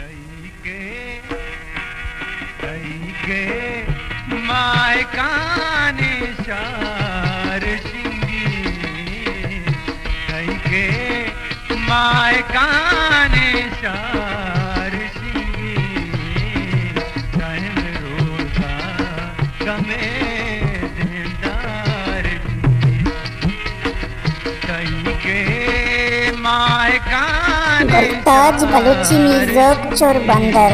تئی کہ، تئی کہ ماہکانی شار شنگی، تئی کہ ماہکانی شار شنگی، دائم روزا گمے دیندار شنگی۔ گلتاج بلوچی میوزک چور بندر۔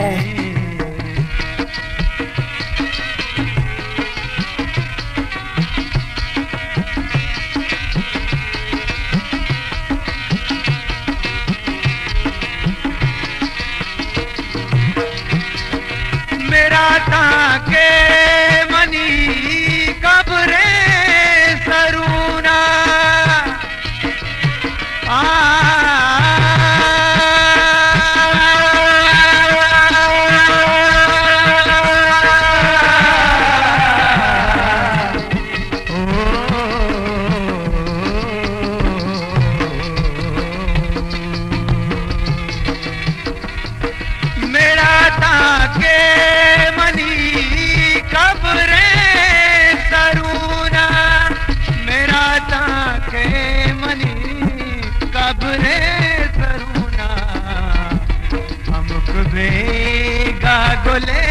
میرا تاکے منی قبرے سرونا۔ آ، میڑا تاکے منی قبرے سرونا، میڑا تاکے منی قبرے سرونا، ہمک بیگا گلے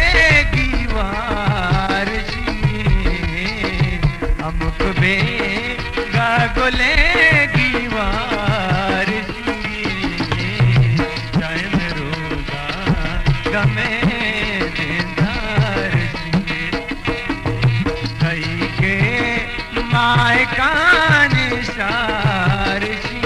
گیوار شی، ہمک بیگا گلے گیوار شی، دائم روزا گمے دیندار شی، تئی کہ ماہکانی شار شی۔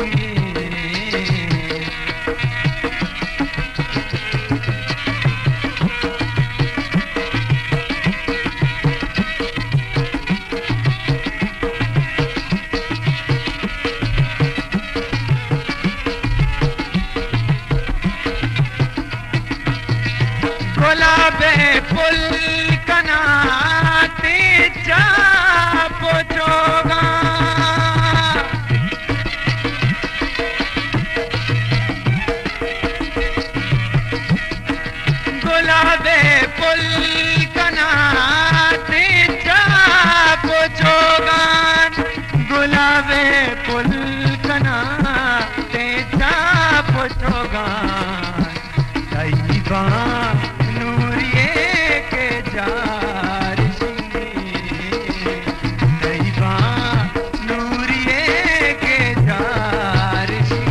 گلابے پل کنا تئی چاپ چوگاں۔ گلابے پل کنا تئی چاپ چوگان، گلابے پل کنا تئی چاپ چوگان، تئی باں نوریے کہ جار شی، تئی باں نوریے کہ جار شی،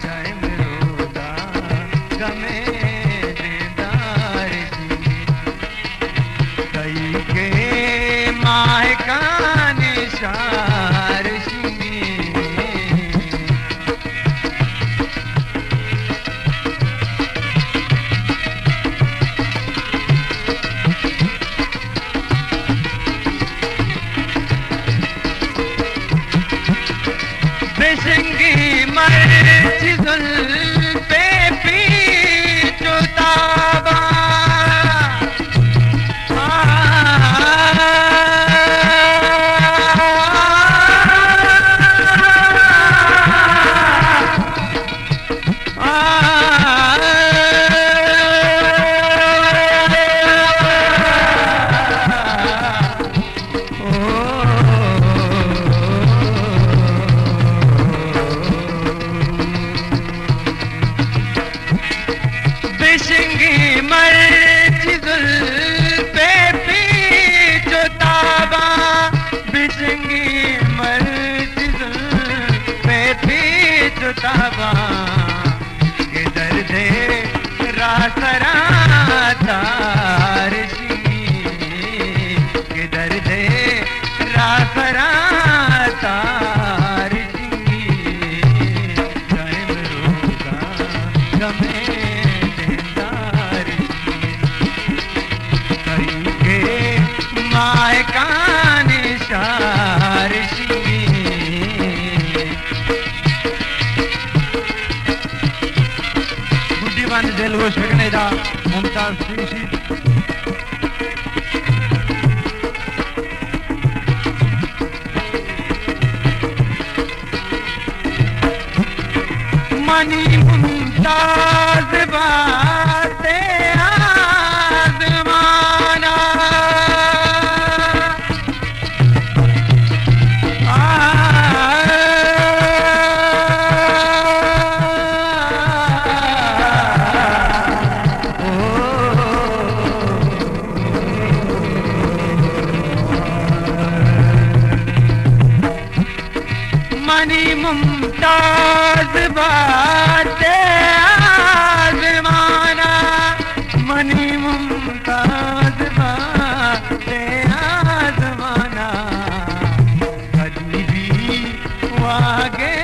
دائم روزا گمے دیندار شی، تئی کہ ماہکانی شار شی۔ بشنگی مرچی زلفے پیچ و تاباں۔ بشنگی مرچی زلفے پیچ و تاباں، بشنگی مرچی زلفے پیچ و تاباں، کہ درد راہ سرا تار شی، کہ درد راہ سرا تار شی، دائم روزا گمے دیندار شی، تئی کہ ماہکانی شار شی۔ گڈی بند دلگوش بکنے دا ممتاز خورشید۔ منی ممتاز با ممتاز بات آزمانا، منی ممتاز بات آزمانا، کدی بی واگے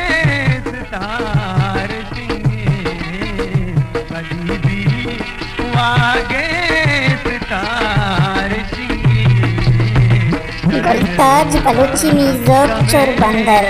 ستار شنگے، کدی بی واگے ستار شنگے۔ گلتاج بلوچی میوزک چور بندر۔